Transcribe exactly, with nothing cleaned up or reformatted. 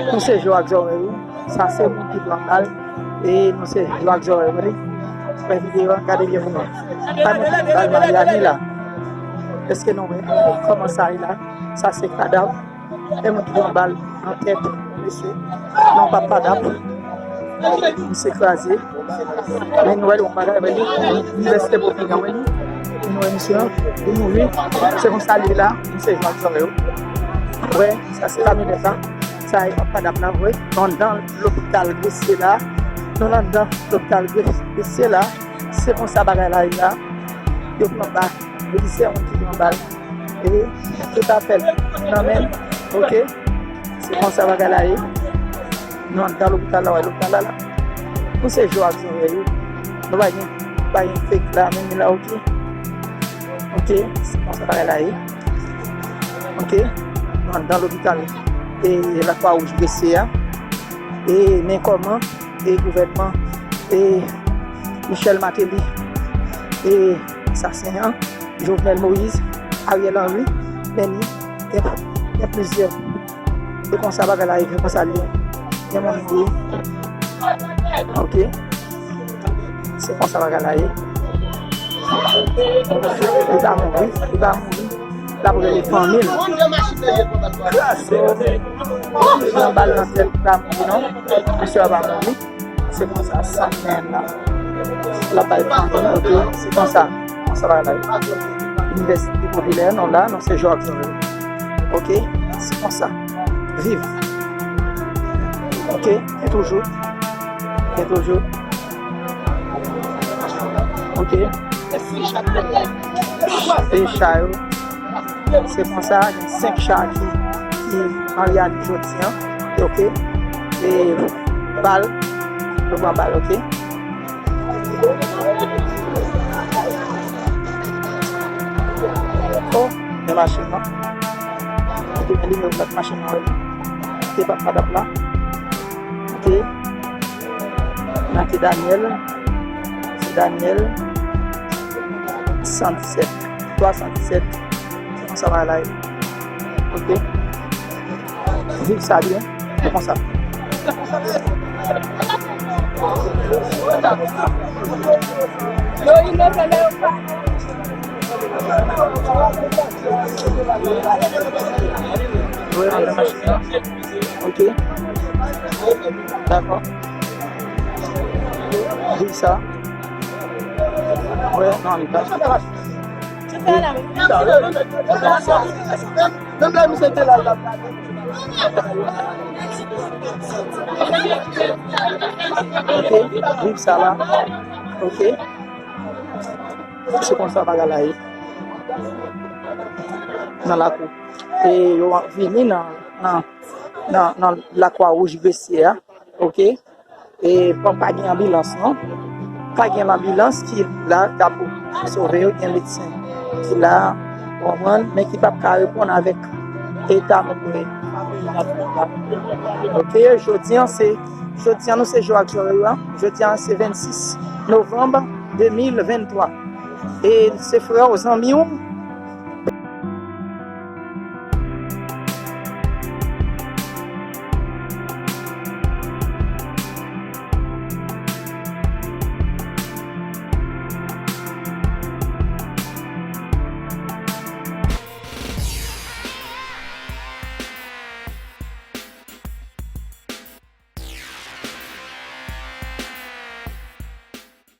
Nou se Jo ak Zòrèy wi. Sa se moun ki pran bal. E nou se Jo ak Zòrèy wi. Fè videyo a, gade byen pou nou. Sa moun ki pran bal Mariani la. Èske nou wè kòman sa ye la? Sa se kadav. E moun ki pran bal nan tèt mesye. Non, pa kadav. Misye kraze. Men nou wè l yon bagay, wè li, Inivèsite Popigan, wè li. Nou wè misye an, li mouri. Se konsa li la, misye jwenn zòrèy yo. Wè, sa se kamyonèt la. Sa e pa kadav la, wè. Nou anndan lopital Gresye la. Nou anndan lopital Gre- Gresye la. Se konsa bagay la ye la. Yo pran bal. Yo di se yon moun ki pran bal. E tout afè l nan men l. Ok. Se konsa bagay la ye. Nou anndan lopital la, wè lopital la la. Nou se Jo ak Zòrèy wi. Nou pa gen, pa gen fake la, men la, ok. Ok, se konsa bagay la ye. Ok, nou anndan lopital. E Lakwa Wouj Gresye a. E men kòman, e gouvènman, e Michel Martelly, e asasen an, Jovenel Moïse, Ariel Henry, men li, gen, gen plizyè. Se konsa bagay la ye, se konsa li ye. Gen moun mouri. Ok. Se konsa bagay la ye. Li pa mouri, li pa mouri. L ap rele fanmi l. Kraze. Pran bal nan tèt, li pa mouri non. Misye a pa mouri. Se konsa, sa men la. L ap bay fanmi l, ok. Se konsa. Konsa bagay la ye. Inivèsite Popilè, nou la, nou se Jo ak Zòrèy. Ok. Se konsa. Viv. Ok. Gen toujou. Gen toujou. Ok. E cha yo. Se konsa, gen senk cha ki, ki Mariani jodi an. Ok. E bal. Yo pran bal, ok. Oh, men machin nan. Ok, men nimewo plak machin nan, wi. Se pa padap la. Ok. Nan ki Daniel. Se Daniel san disèt. Twa san disèt. Se konsa bagay la ye. Ok. Viv sa byen. Se konsa. Yo inosan nan yo pa. Wi, nan machin nan. Ok. Dakò. Viv sa. Wi, nan, li pa. Menm lè misye te la, l ap gade. Ok, viv sa la. Ok. Se konsa bagay la ye. Nan lakou. E yo vini nan, nan, nan, nan Lakwa Wouj Gresye a. Ok. E pa, pa gen anbilans non. Pa gen lanbilans ki la k ap sove yo, gen medsen ki la, ou konprann, men ki p ap ka reponn avèk eta moun yo ye. Ok, jodi an se, jodi an nou se Jo ak Zòrèy yo, jodi an se vennsis novanm de mil venntwa. E se frè w, zanmi w,